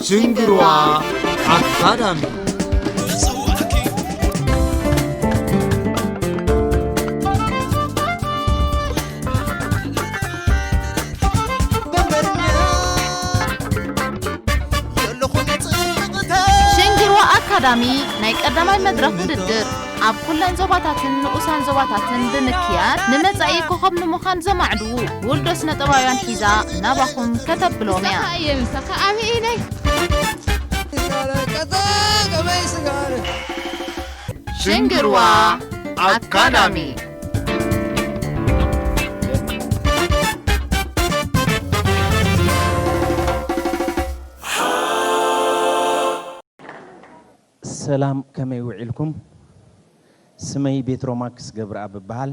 ሽንግርዋ ኣካዳሚ። ሽንግርዋ ኣካዳሚ ናይ ቀዳማይ መድረኽ ውድድር ኣብ ኩለን ዞባታትን ንኡሳን ዞባታትን ብምክያድ ንመጻኢ ኮኸብ ንምዃን ዘማዕድዉ ውልዶ ስነ ጥበባውያን ሒዛ ናባኹም ከተብሎም እያ። ሽንግርዋ ኣካዳሚ። ሰላም፣ ከመይ ውዒልኩም? ስመይ ቤትሮ ማክስ ገብረኣብ እበሃል።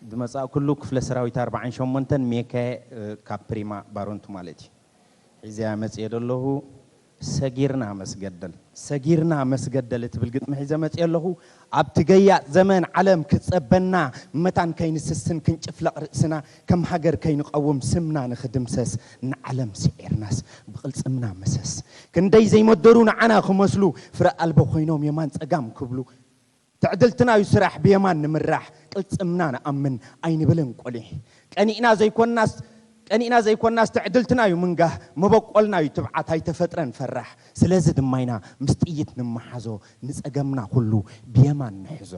ዝመጻእኩሉ ክፍለ ሰራዊት ኣርባዓን ሸሞንተን ሜከ፣ እ፣ ካብ ፕሪማ ባሮንቱ ማለት እዩ። ሒዘያ መጽየ ዘለኹ ሰጊርና መስገደል። ሰጊርና መስገደል እትብል ግጥሚ ሒዘ መጽየ ኣለኹ። ኣብቲ ገያጽ ዘመን ዓለም ክትጸበና፣ መታን ከይንስስን ክንጭፍለቕ ርእስና፣ ከም ሃገር ከይንቐውም ስምና ንኽድምሰስ፣ ንዓለም ስዒርናስ ብቕልጽምና መሰስ። ክንደይ ዘይመደሩ ንዓና ክመስሉ፣ ፍረ ኣልቦ ኮይኖም የማን ጸጋም ክብሉ። ትዕድልትና'ዩ ስራሕ ብየማን ንምራሕ፣ ቅልጽምና ንኣምን ኣይንብልን ቆሊሕ። ቀኒእና ዘይኮናስ፣ ቀኒእና ዘይኮናስ ትዕድልትና'ዩ ምንጋህ፣ መበቆልና'ዩ ትብዓት ኣይተፈጥረን ፈራሕ። ስለዚ ድማ ኢና ምስ ጥይት ንመሓዞ፣ ንጸገምና ኩሉ ብየማን ንሕዞ።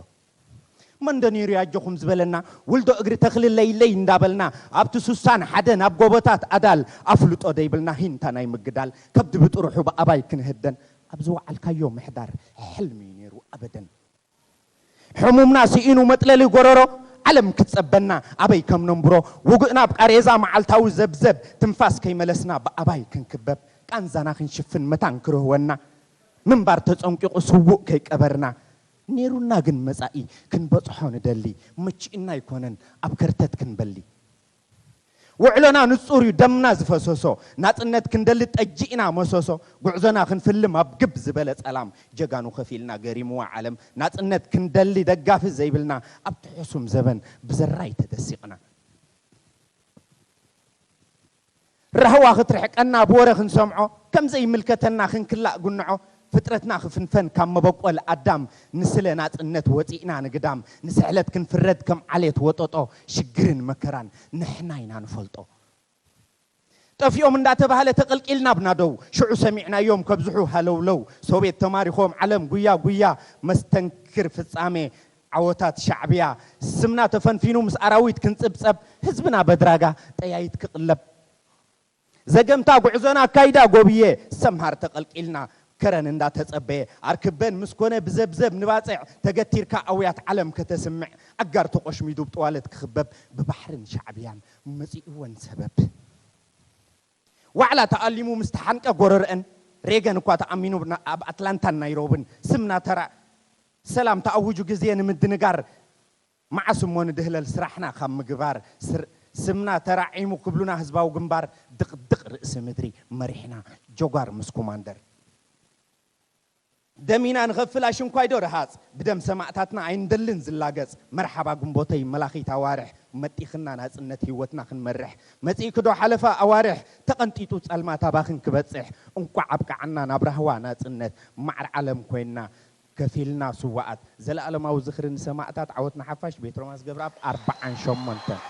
መንዶ ነይሩ ኣጆኹም ዝበለና፣ ውልዶ እግሪ ተኽሊ ለይለይ እንዳበልና፣ ኣብቲ ሱሳን ሓደን ኣብ ጎቦታት ኣዳል፣ ኣፍልጦ ደይብልና ሂንታ ናይ ምግዳል፣ ከብዲ ብጥርሑ ብኣባይ ክንህደን፣ ኣብ ዝወዓልካዮ ምሕዳር ሕልሚ እዩ ነይሩ ኣበደን። ሕሙምና ስኢኑ መጥለሊ ጎረሮ፣ ዓለም ክትጸበና ኣበይ ከም ነንብሮ፣ ውግእና ኣብ ቃሬዛ መዓልታዊ ዘብዘብ፣ ትንፋስ ከይመለስና ብኣባይ ክንክበብ፣ ቃንዛና ክንሽፍን መታን ክርህወና፣ ምንባር ተጸንቂቑ ስዉእ ከይቀበርና፣ ነይሩና ግን መጻኢ ክንበጽሖ ንደሊ፣ መቺእና ኣይኮነን ኣብ ከርተት ክንበሊ። ውዕሎና ንጹር እዩ ደምና ዝፈሰሶ፣ ናጽነት ክንደሊ ጠጂእና መሰሶ፣ ጉዕዞና ክንፍልም ኣብ ግብ ዝበለ ጸላም፣ ጀጋኑ ከፊልና ገሪምዋ ዓለም፣ ናጽነት ክንደሊ ደጋፊ ዘይብልና፣ ኣብቲ ሕሱም ዘበን ብዘራይ ተደሲቕና። ራህዋ ክትርሕቀና ብወረ ክንሰምዖ፣ ከም ዘይምልከተና ክንክላእ ጉንዖ፣ ፍጥረትና ክፍንፈን ካብ መበቆል ኣዳም፣ ንስለ ናጽነት ወጺእና ንግዳም፣ ንስሕለት ክንፍረድ ከም ዓሌት ወጠጦ፣ ሽግርን መከራን ንሕና ኢና ንፈልጦ። ጠፊኦም እንዳተባህለ ተቐልቂልና ብናደው፣ ሽዑ ሰሚዕናዮም ከብዝሑ ሃለውለው፣ ሶቤት ተማሪኾም ዓለም ጉያ ጉያ፣ መስተንክር ፍጻሜ ዓወታት ሻዕብያ፣ ስምና ተፈንፊኑ ምስ ኣራዊት ክንጽብጸብ፣ ህዝብና በድራጋ ጠያይት ክቕለብ። ዘገምታ ጉዕዞና ኣካይዳ ጎብየ፣ ሰምሃር ተቐልቂልና ከረን እንዳተጸበየ፣ ኣርክበን ምስ ኮነ ብዘብዘብ ንባጽዕ፣ ተገቲርካ ኣውያት ዓለም ከተስምዕ፣ ኣጋር ተቖሽሚዱ ብጥዋለት ክኽበብ፣ ብባሕርን ሻዕብያን መጺእወን ሰበብ። ዋዕላ ተኣሊሙ ምስ ተሓንቀ ጎረርአን፣ ሬገን እኳ ተኣሚኑ ና-፣ ኣብ ኣትላንታን ናይሮብን ስምና ተራ-፣ ሰላም ተኣውጁ ግዜ ንምድንጋር፣ መዓስ እሞ ንድህለል ስራሕና ካብ ምግባር፣ ስር-፣ ስምና ተራዒሙ ክብሉና ህዝባዊ ግንባር፣ ድቕድቕ ርእሲ ምድሪ መሪሕና ጆጓር ምስ ኮማንደር። ደሚና ንኸፍል ኣሽንኳይዶ ረሃጽ፣ ብደም ሰማእታትና ኣይንደልን ዝላገጽ፣ መርሓባ ግንቦተይ መላኺት ኣዋርሕ፣ መጢኽና ናጽነት ህይወትና ክንመርሕ፣ መጺእክዶ ሓለፋ ኣዋርሕ፣ ተቐንጢጡ ጸልማት ኣባኽን ክበጽሕ፣ እንቋዕ ኣብቅዓና ናብ ራህዋ ናጽነት፣ ማዕር ዓለም ኮይንና ከፊልና ስዋኣት። ዘለኣለማዊ ዝኽሪ ንሰማእታት። ዓወት ንሓፋሽ። ቤት ሮማስ ገብረኣብ ኣርብዓን ሸሞንተን።